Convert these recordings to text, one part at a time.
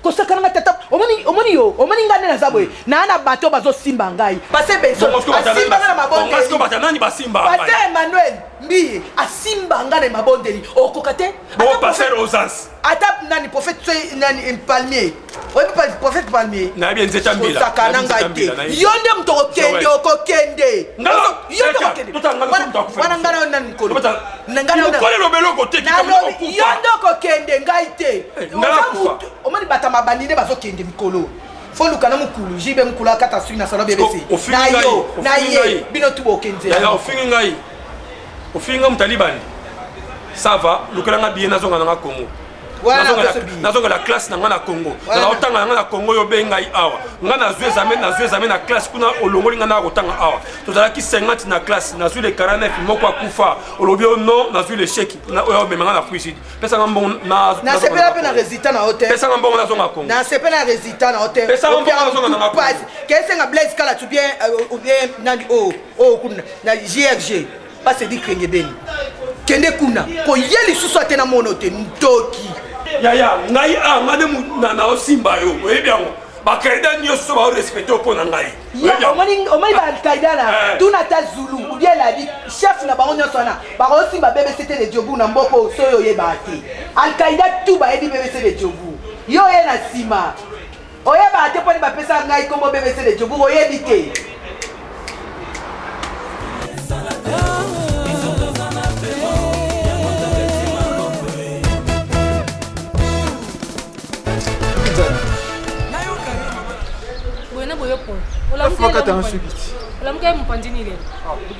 Kosakana nga tata, omoni omoni yo, omoni nga nde naza boye. Na na bato bazosimba ngai. Pasteur Benson asimba nga na mabondeli. Bato nani basimba ngai? Pasteur Emmanuel Mbiye asimba nga na mabondeli. Okoka te? Bon pasteur Ozans. Ata nani prophète soki nani palmier. Oyebi prophète palmier? Nayebi nzete ya mbila. Kosakana ngai te. Yo nde moto okokende okokende. Yo nde okokende. Wana ngai na nani mokolo. Yo nde okokende ngai te. Omoni bato ya mabandi nde bazokende mikolo. Foluka na mokulu JB mokulu akata suki na salon BBC. Na yo na ye bino tu bokende. Ofingi ngai. Ofingi ngai moto alibandi. Ça va, lukela nga billet nazonga na nga Congo. Nazonga la classe na nga na Congo. Naotanga na nga na Congo yo bengi ngai awa. Nga nazwi examen, nazwi examen na classe kuna olongoli nga na kotanga awa. Tozalaki 50 na classe, nazwi le 49 moko akufa. Olobi yo non, nazwi l'échec. Oyo omema nga na Afrique. Pesa nga mbongo na nasepela mpe na résultat na yo te. Pesa nga mbongo nazonga Congo. Nasepela na résultat na yo te. Pesa nga mbongo nazonga na nga Congo. Kesenga Blaise Kala tu bien ou bien nani oh oh kuna na JRG. Pasi edi krenge beni. Kende kuna. Koye lisusu ate na mono te ndoki. Yaya ngai a ngai nde naosimba yo oyebi yango bakaida nyonso baorespecte yo mpo na ngai. Omoni omoni ba alkaida na tuna ata Zulu ou bien Ladi chef na bango nyonso wana bakosimba BBC te de Djobu na mboka oyo soki oyebaka te. Alkaida tout bayebi BBC de Djobu. Yo oye na nsima. Oyebaka te mpo nini bapesaka ngai nkombo BBC de Djobourg oyebi te. Olamuka ye mopanzi nini lelo?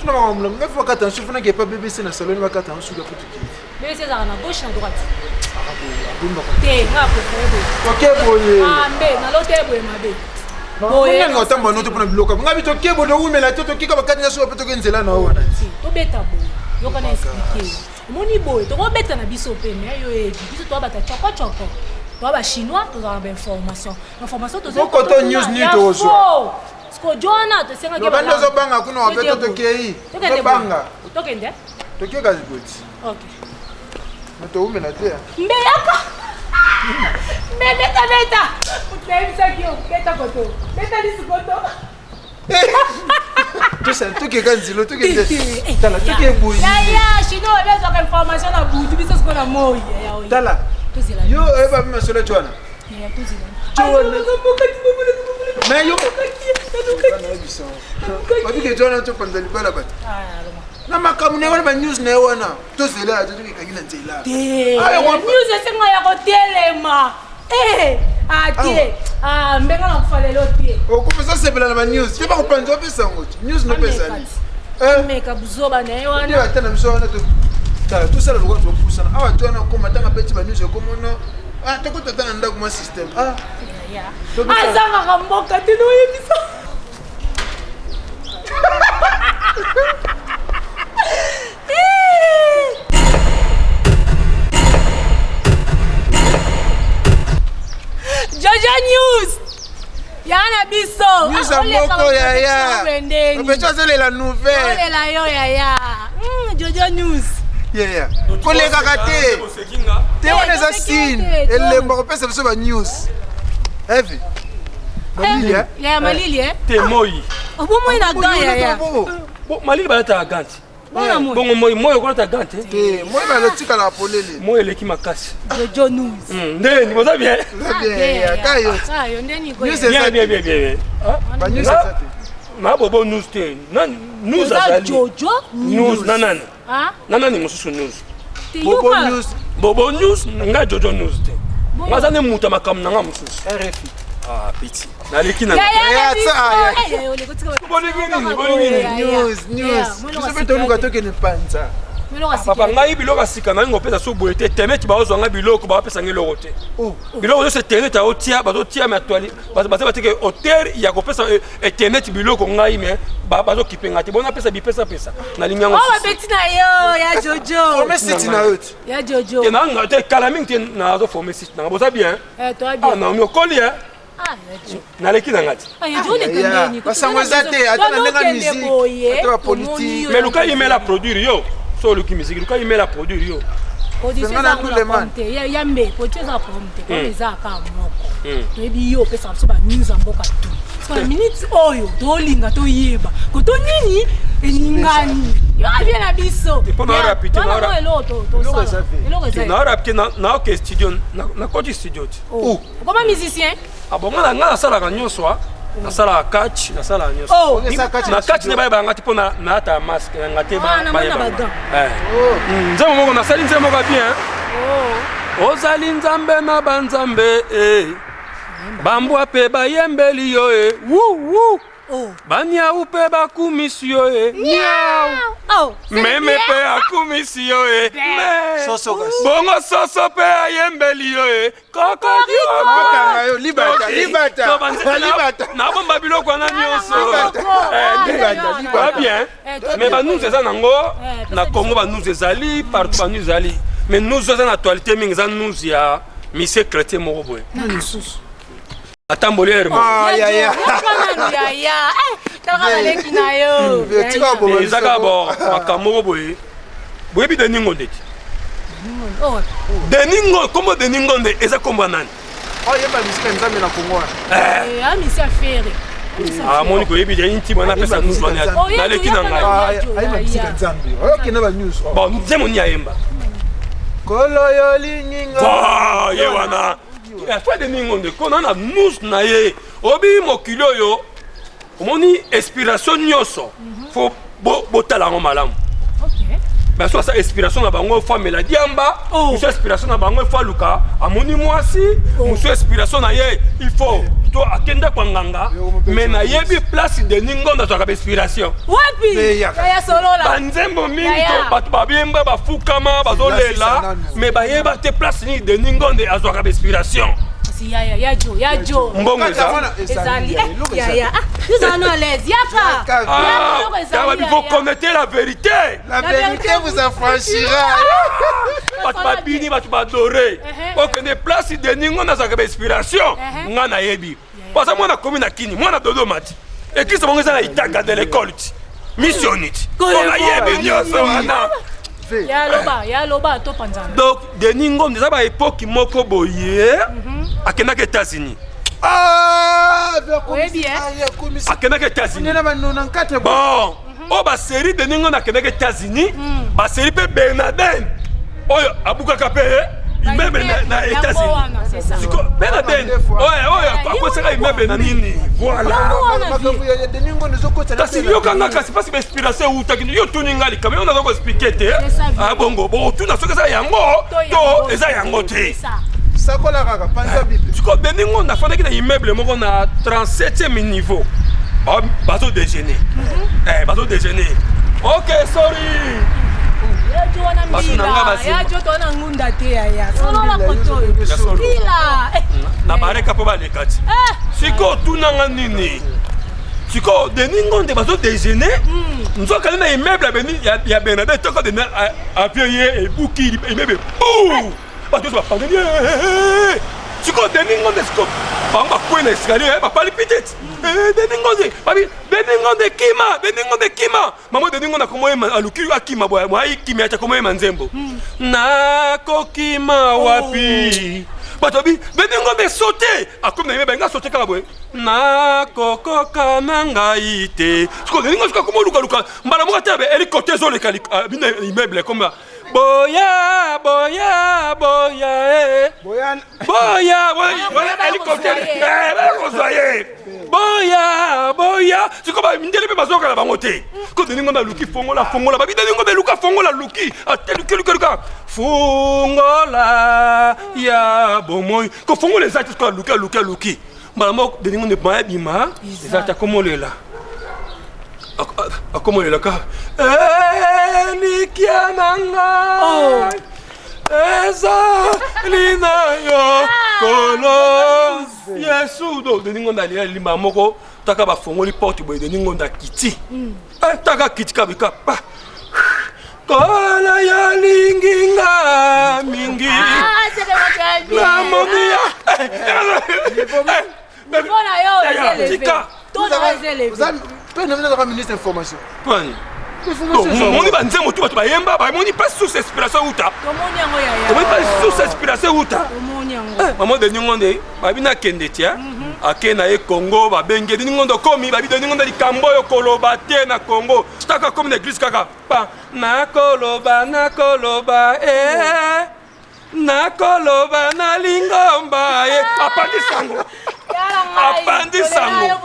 Tuna makambo molamu ngai bakata nsuki fana kepa BBC na salon bakata nsuki apo tokei. BBC ezalaka na gauche na droite. Te nga préféré boye. Toke boye. Ah mbe nalota ye boye mabe. Boye. Nga otamba noto mpona biloko. Nga bi toke boye towumela te tokika bakati nyonso mpe toke nzela na yo wana. Tobeta boye. Yoka na expliquer. Omoni boye tokobeta na biso mpe me yo oyebi biso toa bata choko choko. Toa ba chinois tozala na ba information. Information tozali. Mokoto news nini tozwa. Siko jona tosengaki ba. Bando ozobanga kuna wape tokei. Tobanga. Tokende. Toke kasi boye. Ok. Mais toumela te. Mbe yaka. Mbe beta beta. Moto nayebisaki yo beta koto. Beta lisu koto. Tokeka nzilo tokende tala toke boye. Yaya chino oyo information na butu biso siko na moi. Tala. Yo oyeba masolo ti wana. Mais yo babike ti wana topanza libala bato. Na makambo na ye wana ba news na ye wana tozela ya totoki ekangi na nzela. News esenga ya kotelema. Eh, ah te. Ah mbenga na kufa lelo te. Okomisa sepela na ba news. Te bakopanza opesa yango. News no pesa nini? Eh. Meka buzoba na ye wana. Nde ata na biso wana to tala tosala lokola topusana awa to wana okoma ntango abeti ba news ekomona ah tokota ata na ndako mwa système ah azangaka mboka te noyebisa Jojo News ya na biso News ya moko yaya opeto azolela nouvelle olela yo yaya Jojo News yaya kolekaka te te wana eza signe elembo akopesa biso ba news evi malili eh? Yaya malili eh? Te moi. Obomoi na gant yaya. Malili balataka gant te. Bongo moi moi okolata gant te. Te moi balotikala polele. Moi eleki makasi. Jojo News. Ndeni boza bien. Bien kayo. Kayo ndeni ko. Bien bien bien bien. Ba news eza te. Na bobo news te. Na news azali. Jojo News na nani? Na nani mosusu news? Bobo News. Bobo News nga Jojo News te. Nga aza nde moto ya makambo na nga mosusu. RFI. Ah petit. Naleki na. Bolingi nini? Bolingi nini? News, news. Biso mpe toluka tokende panza. Papa ngai biloko ya sika nalingi kopesa so boye te temeti baozwa ngai biloko bapesa ngai eloko te biloko nyonso internet aotia bazotia me actuali baza bateke auteur ya kopesa internet biloko ngai me bazokipe ngai te bona apesa bipesapesa nalingi yango bapeti na yo ya jojo forme site na yo te ya jojo te nanga te kala mingi te nazo forme site nanga boza bien ah naomi okoli eh naleki na nga te basango eza te ata na ndenge ya musique ata bapolitique mais luka email a produire yo so oluki musique luka email a produire yo production eza problème te ya mbe production eza problème te problème eza kaka moko. Toyebi yo opesaka biso banews ya mboka tu. Siko na minute oyo tolinga toyeba koto nini eningani. Yo avie na biso. Et mpo na rapide, Wana na mo eloko Eloko tosala. eza ve. Eloko eza. Na rapide naoke studio, nakoti studio ti. Oh. Okoma musicien? Abonga na ngai nasalaka nyonso, ah. Nasalaka catch, nasalaka nyonso. Oh. Ongesa kati Na catch nde bayebaka nga te mpo naata masque na nga te. Ah, namoni na Bayebaka. bagan. Eh. Nzembo moko nasali, nzembo moko ya bien. Oh. Ozali nzambe na banzambe e, bambwa mpe bayembeli yo e, wu wu. Oh. Baniau mpe bakumisi yo e, miau. Oh. C'est Meme bien. mpe akumisi yo e, me. Soso kasi. Bongo soso mpe ayembeli yo e, kokoriko. Bakanga yo libata, libata. Libata. Nabomba biloko wana nyonso. Ah, Libata, ah, libata. Ba bien. Eh, toi, Mais banews eza nango Eh, na Congo, banews ezali partout, banews ezali. Mais news eza na actualité mingi eza news ya monsieur chrétien moko boye Na lisusu. atamboli ere moko. Ah, ya, ya. Nanu yaya. Eh, talaka baleki na yo. Ve, tika boma eza kaka biso. bo makambo moko boye. Boyebi Denis Ngonde ti? Oh. Denis Ngonde, kombo Denis Ngonde eza kombo ya nani? Oh, yeba misika ya Nzambe na Kongo wana. Eh, amisi affaire. Amoni koyebi te ntima napesa news wana naleki na ngai. Ah, ayeba misika ya Nzambe. Oyokende ba news. Oh. Bon, nzembo nini ayemba? Kolo yo linginga. Bon, ye wana frère Denis Ngonde kona na news na ye obi mokili oyo omoni inspiration nyonso fo botala yango malamu. Ok. Baso asa inspiration na bango fo amela diamba. Oh. Mosu inspiration na bango fo aluka amoni mwasi. Mosu inspiration na ye il faut to akende kwa nganga. Mais nayebi place Denis Ngonde azwaka bainspiration. Wapi? Ve, yaka. Yaya solola. Banzembo mingi Yaya. to bato babemba bafukama bazolela, nanu. mais bayeba te place nini Denis Ngonde azwaka bainspiration. Kasi yaya, ya jo, ya jo. Mbongo Kati eza. wana Ezali. ya, Eh, eloko ezali. yaya. Ah, nous allons à l'aise. Yaka. Yaka. Ah, Eloko ezali, yaba, il faut yaya. connaître la vérité. La vérité vous affranchira. Bato babini, bato badore. Okende place Denis Ngonde azalaka bainspiration, nga nayebi baza mwana komi na kini mwana Dodoma ti eglise bango eza na itaka de l'école ti missioni ti Kolebo. mpo nayebi nyonso wana. Ve. Ya loba, ya loba to panzana. Donc Denis Ngonde eza baepoke moko boye akendaki États-Unis. Ah, ve Oyebi, eh? ah, ya komisi. Akendaki États-Unis. Nena ba 94 bo. Bon, oyo basérie Denis Ngonde akendaki États-Unis, basérie mpe Bernadin oyo abukaka mpe immeuble na Yango États-Unis. wana, c'est ça. Siko Bernadin oyo oyo akwesaka immeuble na nini, voilà. Yango wana, Makambo ya Denis Ngonde ezokota na Kasi pe na yokanga Denis. kasi mpasi bainspiration eutaki yo tuni nga likambo yo naza koexpliquer te. C'est ça, Ah, bongo botuna soki eza yango To to yango. eza yango te. C'est ça. Sakola kaka panza Bible. Siko Denis Ngonde afandaki na immeuble moko na 37e niveau. Bazo déjeuner. Eh, bazo déjeuner, ok, sorry. Ya jo wana Baso na nga mbila. bazimba. Ya jo to na ngunda te yaya. Solola koto oyo. Ya solo. Mbila. Eh. Na bareka mpo baleka ti. Eh. Sikoyo otunanga nini? Sikoyo Denis Ngonde bazo déjeuner, nzokali na immeuble ya Bernadette toko Denis avie ye ebuki immeuble bu bato nyonso bapandeli. Sikoyo Denis Ngonde, sikoyo bango bakwei na escalier, bapali pitete. Denis Ngonde babi, Denis Ngonde kima, Denis Ngonde kima. Mama Denis Ngonde akomoyema aluki akima boye ayikimi atia komoyema nzembo nakokima wapi. Bato babi Denis Ngonde saute, akomi na immeuble nga saute kaka boye nakokoka na ngai te. Sikoyo Denis Ngonde sikoyo akoma olukaluka mbala moko ate hélicoptère ezoleka bino immeuble comme boya boya boya eh. Boyan. Boya boya boya hélicoptère bakozwa ye. Eh, bakozwa ye boya boya. Sikoyo mindele mpe bazokala bango te ko Denis Ngonde aluki fongola fongola babi Denis Ngonde luka fongola luki ate luki luki luka fungola ya bomoi ko fongola eza te. Sikoyo aluki aluki aluki mbala moko Denis Ngonde maya bima eza te akomolela akomolela ka elikia na ngai ezali na yo kolo Yesu. Do Denis Ngonde alela limba moko taka bafongoli porte boye Denis Ngonde akiti. Eh, taka akiti kabika pa kola yalingi nga mingi. Ah, c'est vraiment très bien. Namoni ya Niveau na yo eza élevé. Tika. To na yo eza élevé. Mpe na bino azaka ministre information. Pwani. Omoni banzembo tu bato bayemba, bamoni mpe source inspiration euta. Omoni mpe source inspiration euta. Mama Denis Ngonde babi nakende tia ake na ye Congo, babenge Denis Ngonde okomi, babi Denis Ngonde likambo oyo koloba te na Congo. Taka komi na église kaka pa nakoloba nakoloba eh nakoloba na lingomba ye apandi sango apandi sango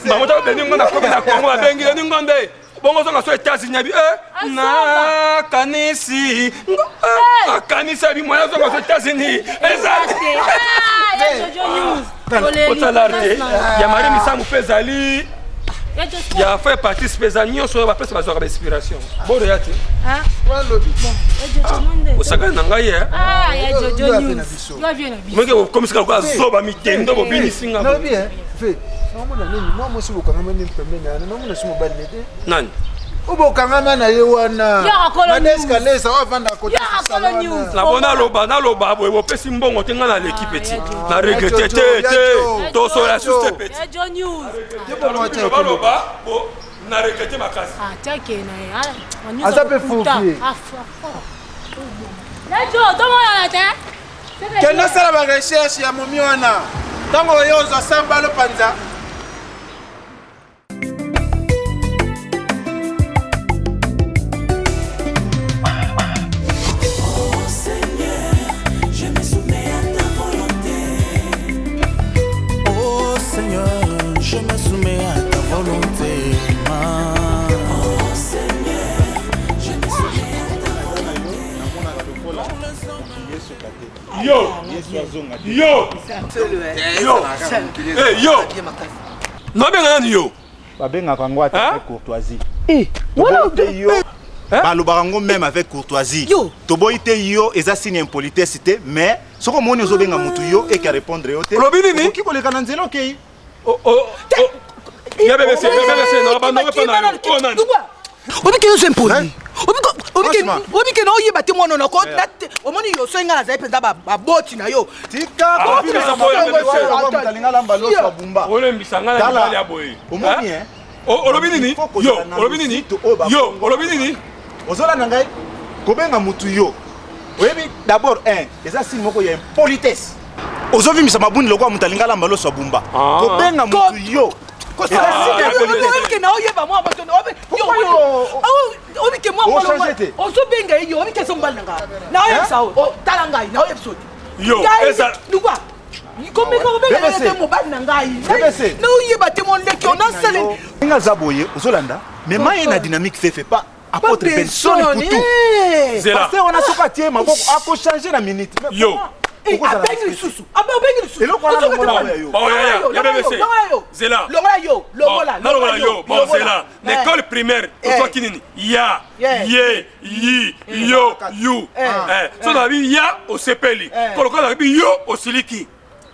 bango ta Denis Ngonde akomi na Congo, babengi Denis Ngonde bongo ozonga so États-Unis abi eh nakanisi akanisi abi moya ozonga so États-Unis eza otala te ya Marie Misamu mpe ezali ya frère Patrice mpe eza nyonso oyo bapesa bazwaka bainspiration boro ya te osakani na ngai moke okomisika lokola zoba mitendo bobinisi nga nani obokangama na ye wana madeska oyo avandaka kote naloba naloba boye bopesi mbongo te ngai naleki peti na regrete te te tosola susu te peti baloba na regrete makasi aza mpe fofie kende osala barecherche ya momi wana ntango oyo ozwa samba lopanza. Je me soumets à ta volonté. Oh Seigneur, je me soumets à ta volonté. Yo, yo, yo, eh yo. Nabenga nani yo? Babengaka yango ata avec courtoisie. Yo balobaka yango même avec courtoisie. Toboyi te yo eza signe impolitesse te, mais soki omoni ozobenga motu yo eke arépondre yo te. Olobi nini? Okoki koleka na nzela okei. Ya BBC, BBC, na bandongo mpe na yo. Oyo nani? Obike yo impoli, obike na oyeba te mwana nako omoni yo soki ngai nazali mpenza baboti na yo. Olembisa ngai na mibali ya boye. Olobi nini? Yo olobi nini? Yo olobi nini? Ozolanda ngai kobenga mutu yo oyebi d'abord un eza signe moko ya impolitesse. Ozovimbisa mabundi lokola moto alinga alamba loso ya bumba. Kobenga mutu yo na oyeba mwa moto obike mwa ozobenga ye yo obike eza mobali na ngai naoyebisa oyo tala ngai naoyebisa ote yo lukwa komeka kobenga ye te mobali na ngai naoyeba te moleki onasele ndenge aza boye ozolanda mema ye na dynamique fefe pa apôtre Benson Kutu. Pasteur wana soki atie maboko akochange na minute. Yo abengi lisusu abengi lisusu eloko wana longola yo. Bon ya BBC. Zela. Longola yo, longola. Nalongola yo. Bon zela. Na école primaire ozwaki nini? Ya, ye, yi, yo, yu. So na bi ya osepeli. Kolokola na bi yo osiliki.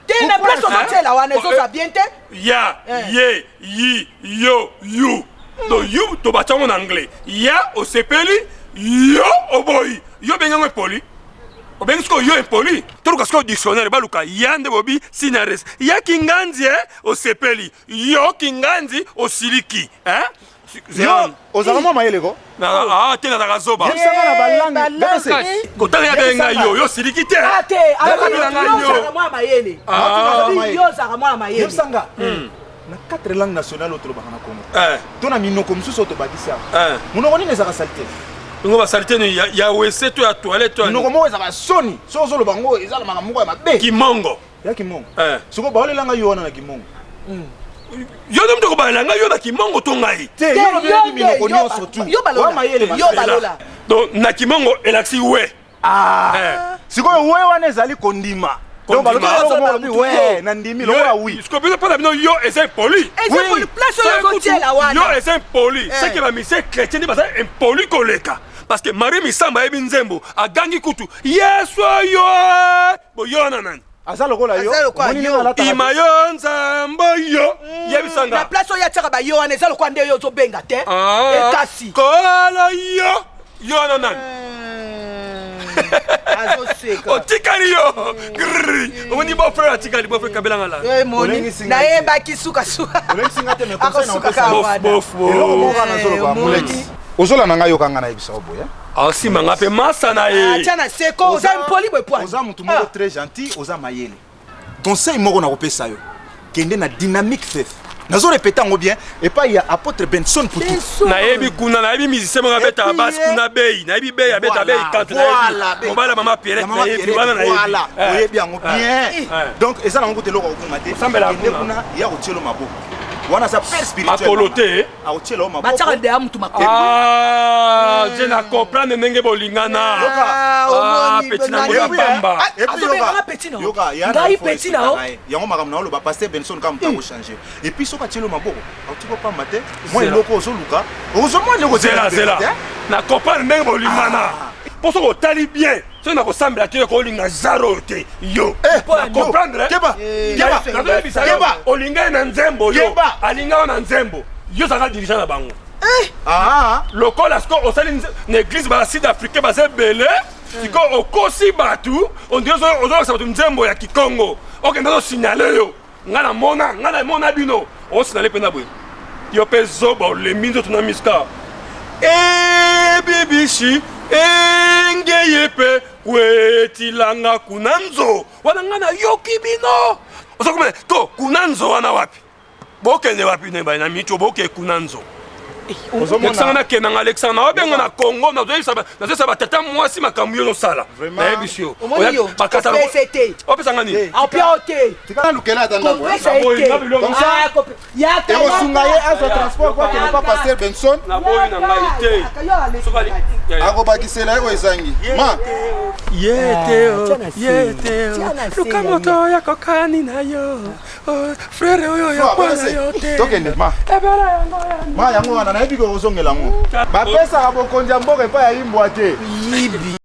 Te na place ozotiela wana ezoza bien te. Ya, ye, yi, yo, yu. Donc yu to batango na anglais. Ya osepeli, yo oboyi. Yo bengango epoli. Obengi sikoyo yo impoli. Toluka sikoyo dictionnaire baluka ya nde bobi sinares. Ya kinganzi osepeli, yo kinganzi osiliki. Hein? Yo ozalaka mwa mayele ko? Ah te nazalaka zoba. Yebisanga na balangue. BBC. Kotanga ya benga yo, yo siliki te. Ah te, yo ozalaka mwa mayele. Yo ozalaka mwa mayele. Yebisanga. Na quatre langues nationales oyo tolobaka na Congo. To na minoko mosusu oyo tobakisi awa. Monoko nini ezalaka salite? Ngo ba salite ni ya WC to ya toilette to. Monoko moko ezalaka soni. Soki ozoloba ngo eza na makambo moko ya mabe. Kimongo. Ya kimongo. Sikoyo baolelanga yo wana na kimongo. Yo nde moto kobalela ngai yo na kimongo to ngai? Te, yo lobi oyebi minoko nyonso tu. Wa mayele yo balola. Donc na kimongo elakisi we. Ah. Sikoyo we wana ezali kondima. Donc balobi eloko moko balobi we na ndimi lokola oui. Sikoyo bino mpona bino yo eza impoli. Eza impoli place oyo ozotiela wana. Yo eza impoli. C'est que ba musiciens chrétiens nde baza impoli koleka. Parce que Marie Misamba ayebi nzembo agangi kutu Yesu yo bo yo wana nani? Aza lokola yo. Ima yo nzambo yo. Yebisanga. Na place oyo atiaka ba yo wana eza lokola nde yo ozobenga te. Ekasi. Kolo yo. Yo wana nani? Azoseka. Otikali yo. Grrr. Omoni beau frère atikali beau frère kabelanga la. Eh, moni Olengisi ngai nayebaki sukasuka. Olengisi ngai te, mais conseil na Akosuka opesa kaka Bof, wana. bof, bof. Eloko moko wana nazoloba, Eh, omoni. Molex. Ozolanda ngai, yoka ngai nayebisa yo boye. Asimba nga mpe masa na ye. Atia na seko oza impoli boye poani. Oza motu moko très gentil, oza mayele. Conseil moko nakopesa yo, kende na Dynamique Faith. Nazo répéter yango bien, epai ya apôtre Benson Putu. Nayebi kuna, nayebi musicien moko abetaka Et puis, basse kuna bei, nayebi bei abeta bei kante, nayebi mobala mama Pierrette, nayebi wana, nayebi. Voilà, oyebi yango bien. Donc eza nango kuta eloko akobunga te. Osambelaka Kende kuna. kuna, ya kotiela maboko wana, aza père spirituel. Makolo te. Akotiela yo maboko. Batiaka deya mutu makolo. Ah, je na comprendre ndenge bolingana. Ah, Ah, omoni, petit na nani- ngo ya pamba. Ah, Et puis azobengaka yoka, petit na yo. yoka, ya Ngai na fo petit na yo. respectaka ye. Yango makambo na oloba, pasteur Benson kaka moto akochange. Et puis soki atieli yo maboko, auti kopamba te mwa Zela. eloko ozoluka, ozomwa eloko. Zela, zela, na comprendre ndenge bolingana, mpo soki otali bien, soki nakosambela te, kolinga zaro oyo te yo. Na comprendre. Keba, keba, Nazoyebisa yo. keba. Olinga ye na nzembo, yo. Keba. Alinga yo na nzembo, yo ozalaka dirigeant na bango. Ah, Lokola sikoyo osali na église, ba sud africain baza ebele. Sikoyo okosi bato, ondire ozolakisa bato nzembo ya kikongo, okende ozosignaler yo. Ngai namona, ngai namona bino osignaler mpe na boye. Yo mpe zoba, olembi nzoto na miska ebibishi engeye mpe wetilanga kuna nzo wana. Ngai nayoki bino ozokomela to kuna nzo wana wapi, bokende wapi na micho, boke kuna nzo. Lekisanga nakendanga, lekisanga na obenga na Congo, nazoyebisa batata mwasi makambo yo ozosala. Nayebisi yo. Omoni yo, kopesa te. Opesanga nini? Apia o te. Tika nalukela ata ndambo. Kopesa ye te. Comme ça, Ah, yaka, ekosunga ye yaka. azwa transport po akende pa pasteur Benson. Naboyi na ngai te. Yaka, yo aleki Ya, ya. Akobakisela ye oyo ezangi ma. Ye te o, tia na se. ye te o. Tia na se, Luka ya moto ya kokani na yo. Oh, frere oyo ya kwana yo te. Tokende ma. Ebele yango ya Ma yango wana nayebi ke kozongela yango. Bapesaka bokonzi ya mboka epai ya imbwa te. Yibi.